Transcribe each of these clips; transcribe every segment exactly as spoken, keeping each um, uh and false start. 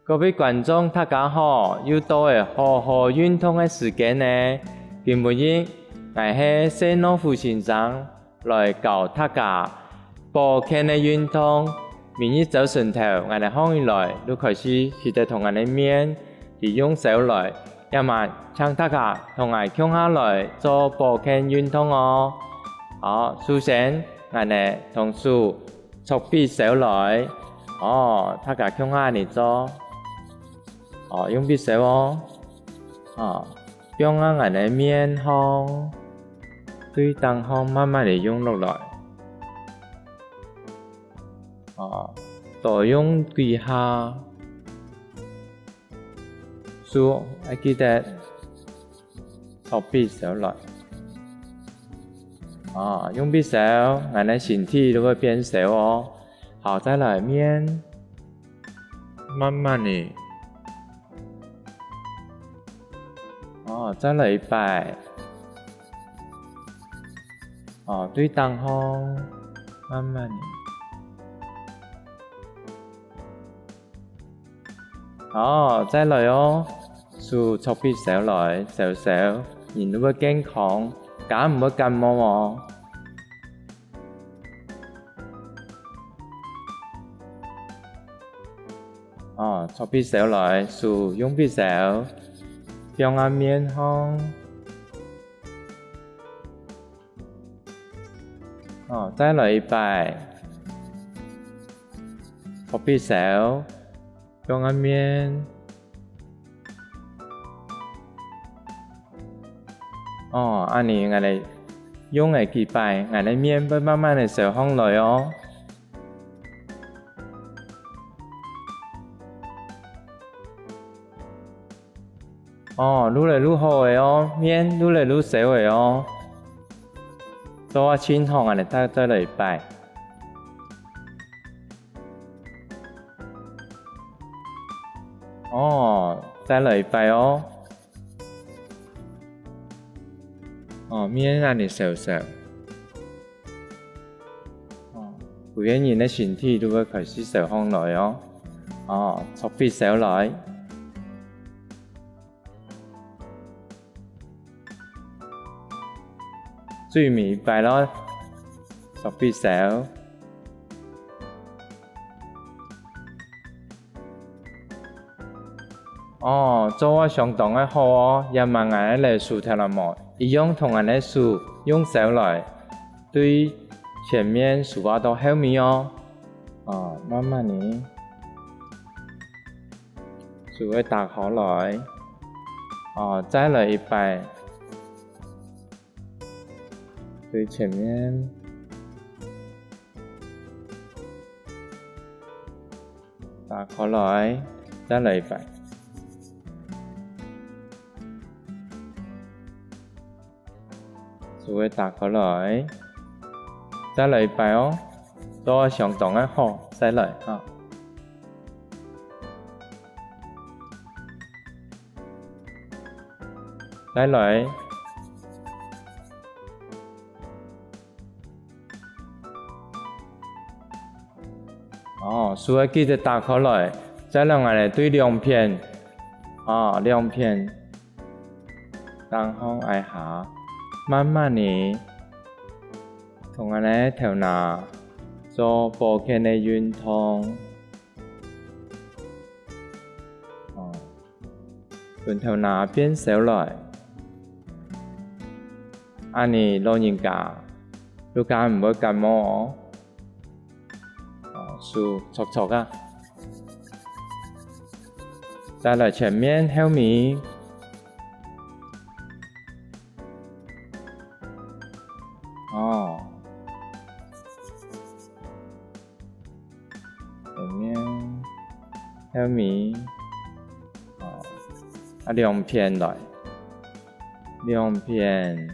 各位觀眾，大家好！又到了好好運動个時間呢。今晡日，𠊎係謝諾夫先生，來教大家保健个運動。每日朝晨頭，𠊎等䟘起來，就開始記得同𠊎等面去用手來，也嘛請大家同𠊎共下來做保健運動哦。好，首先，𠊎等同手 搓鼻梢來。哦，大家共下恁樣做。哦，用鼻梢哦。哦，放啊𠊎等个面項，對頂項慢慢仔用落來。哦，多用幾下。 手愛記得搓鼻梢來。哦，用鼻梢，𠊎等身體就會變燒哦。好，再來面，慢慢仔。哦，再來一擺。哦，對頂項，慢慢仔。 好，再來哦，手搓鼻梢來，燒燒，人就會健康，更毋會感冒哦。哦，搓鼻梢來，手用鼻梢，放啊面項。 哦，再來一擺。搓鼻梢，放啊面。哦，恁樣𠊎等用仔幾擺，𠊎等面會慢慢仔燒䟘來哦。 哦，愈來愈好了哦，面愈來愈燒了哦。做啊盡好，𠊎等再，再來一擺。哦，再來一擺哦。哦，面恁樣燒燒。 哦，歸個人个身體就會開始燒䟘來哦。哦，搓鼻梢來。最尾一擺咯，搓鼻梢。 哦，做啊相當个好哦，也嘛𠊎等个手頭那毛，一樣同𠊎等个手用燒來，對前面手啊到後尾哦。哦，慢慢仔，手會打開來。哦，再來一擺，對前面。 打開來，再來一擺。手會打開來，再來一擺哦。做啊相當个好，再來哈。 再來。哦，手愛記得打開來，再來𠊎等對兩片，哦，兩片，頂項挨下，慢慢仔，同𠊎等頭那做保健个運動。 哦，分頭那變燒來。恁仔老人家就較毋會感冒哦。哦，手搓搓啊。再來前面後面。 哦。前面，後面，哦，啊，兩片來，兩片，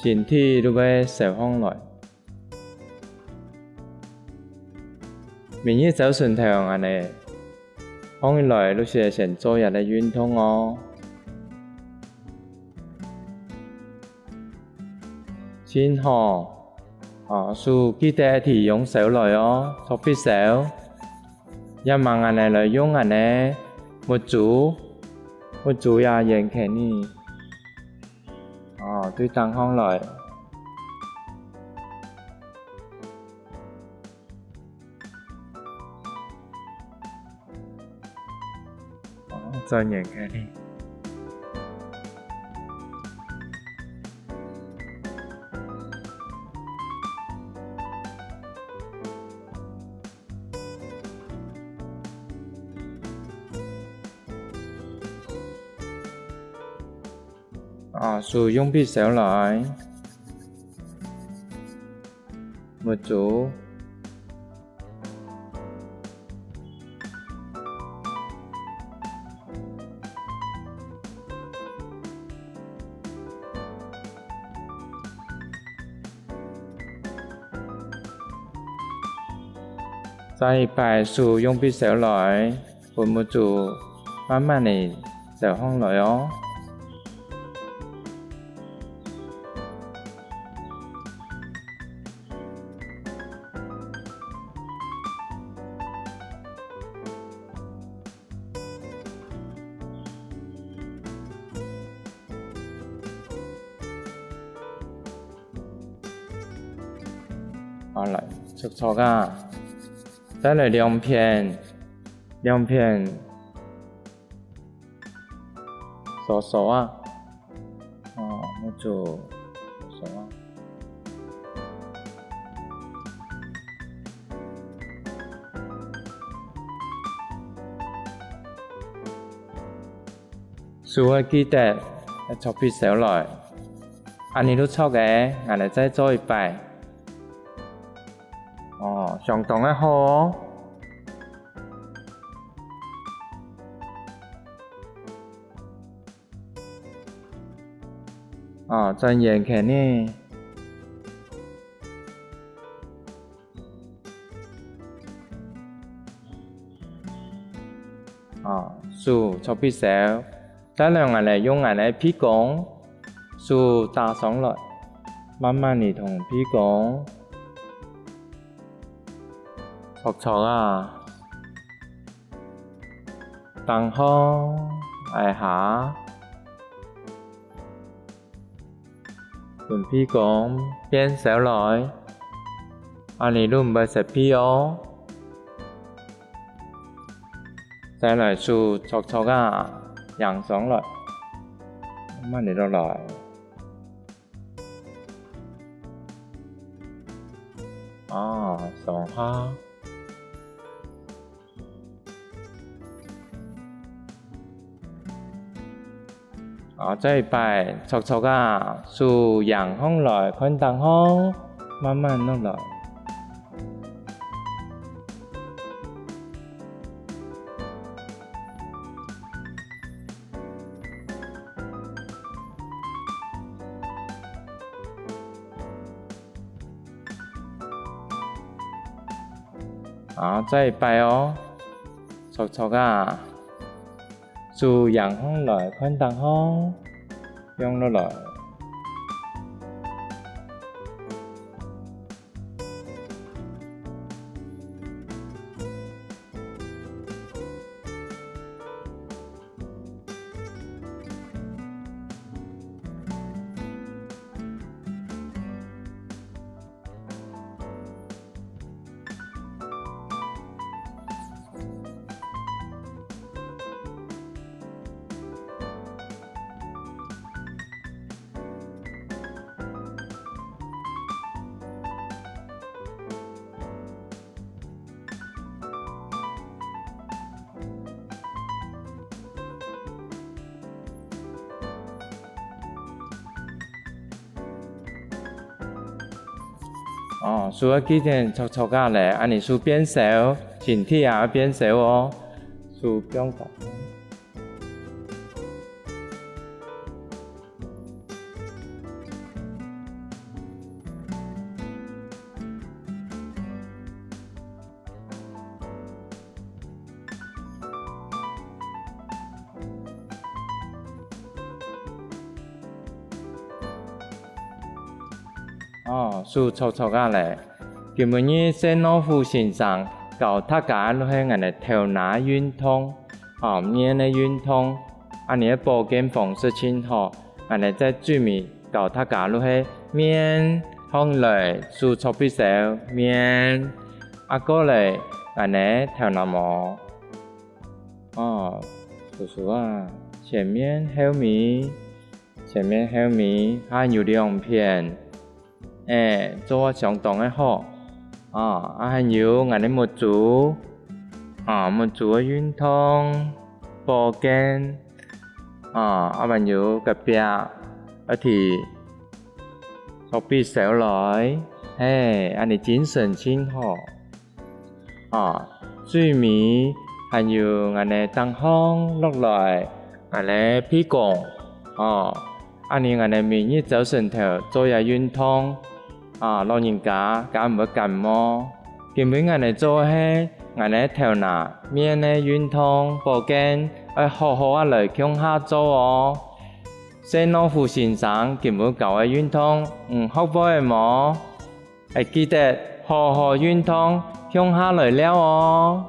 身體就會燒䟘來。 每日朝晨頭恁仔，䟘起來就係先做一個運動哦。盡好，哦，手記得愛提用梢來哦，著匕首。這下𠊎等來用𠊎等个木珠，木珠也圓圈仔。哦，對頂項來。 哦，轉圓圈仔。啊，手用匕首來。 木珠。再一擺手用匕首來，分木珠慢慢仔燒䟘來哦。 好，來，著著啊！再來兩片，兩片。 燒燒啊！哦，愛做燒燒啊！手愛記得愛著匕首來，恁仔就著个，𠊎來再做一擺。哦，相當个好哦！ 哦，轉圓圈仔。哦，手著匕首，再來𠊎來用𠊎个鼻公，手打上來，慢慢仔同鼻公 著著啊！頂項、挨下，分鼻公變燒來，恁仔就毋會失鼻哦。再來手著著啊，䟘上來，慢慢仔落來。 哦，上下。啊，再一擺，著著啊，手䟘䟘來，看頂項，慢慢落來。 啊，再一擺哦，著著啊，手䟘䟘來，看頂項，放落來。 哦，手愛記得著著啊咧，恁仔手變燒，身體也愛變燒哦。手放下。哦，手搓搓啊咧。今晡日謝諾夫先生教大家就係𠊎等頭那運動，哦，面个運動，恁呢个保健方式盡好。𠊎等在最尾教大家就係面䟘來，手搓鼻梢，面，啊過來𠊎等頭那毛。哦，叔叔啊，前面後尾，前面後尾還有兩片。 欸，做啊相當个好。啊，啊還有𠊎等目珠，啊，目珠个運動，保健，啊，啊還有隔壁，一起搓鼻梢來，嘿，恁呢精神盡好。 啊，最尾還有𠊎等頂項落來，𠊎等鼻公，哦，恁呢𠊎等每日朝晨頭做這運動，啊，老人家敢毋會感冒。今晡𠊎等做係𠊎等頭那面个運動保健，愛好好啊來共下做哦。謝諾夫先生今晡教个運動，你學會了無？ 愛記得好好運動，共下來尞哦！